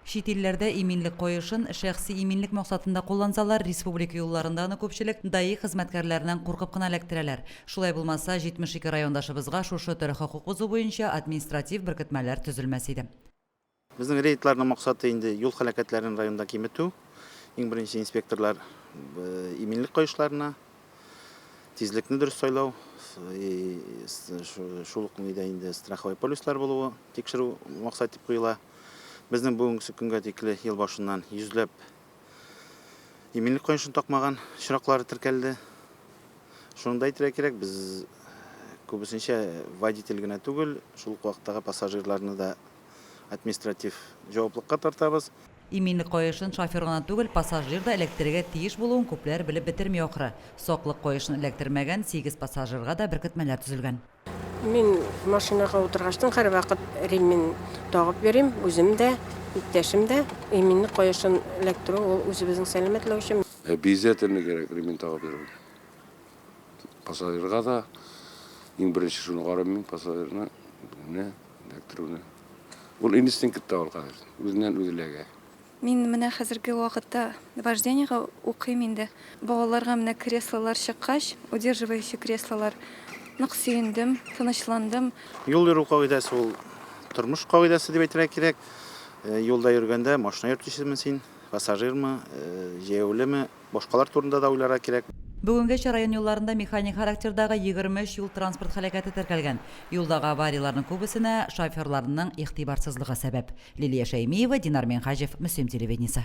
Чит илләрдә иминлек каешын шәхси иминлек максатында куллансалар, республика юлларында аны күпчелек ДАИ хезмәткәрләреннән куркып кына эләктерәләр. Шулай булмаса, 72 райондашыбызга шушы төр хокук бозу буенча административ беркетмәләр төзелмәс иде. Безнең рейдларның максаты инде юл һәлакәтләрен районда киметү. Иң беренче инспекторлар иминлек каешларына, тизлекне дөрес сайлау, шул ук нидә инде страховой полислар булуы тикшерү максат дип куела. Безнең бүгенгесе көнгә тикле ел башыннан йөзләп иминлек каешын такмаган очраклары теркәлде. Шуны да әйтергә кирәк, без күбесенчә водитель генә түгел, шул ук вакыттагы пассажирларны да административ җаваплыкка тартабыз. Иминлек каешын шофер гына түгел, пассажир да эләктерергә тиеш булуын күпләр белеп бетерми ахры. Саклык каешын эләктермәгән сигез пассажирга да беркетмәләр төзелгән. Мин машинага утыргачтан һәрвакыт ремень тагып йөрим, үзем дә, иптәшем дә. Иминлек каешын эләктерү ул үзебезнең сәламәтлек өчен. Обязательно кирәк ремень тагып йөрү. Пассажирга да иң беренче шуны карыйм мин, пассажирны не эләктерүне. Ул инстинкт та ул хәзер, үзеннән үзе эләгә. Мин менә хәзерге вакытта вождениега укыйм инде. Балаларга менә креслолар чыккач, удерживающий креслолар, нык сөендем, тынычландым. Юл йөрү кагыйдәсе ул тормыш кагыйдәсе дип әйтергә кирәк. Юлда йөргәндә машина йөртүчеме син, пассажирмы, җәяүлеме, башкалар турында да уйларга кирәк. Бүгенгәчә район юлларында механик характердагы 23 юл-транспорт һәлакәте теркәлгән. Юлдагы аварияләрнең күбесенә шоферларның игътибарсызлыгы сәбәп. Лилия Шәймиева, Динар Минһаҗев, Мөслим телевидениесе.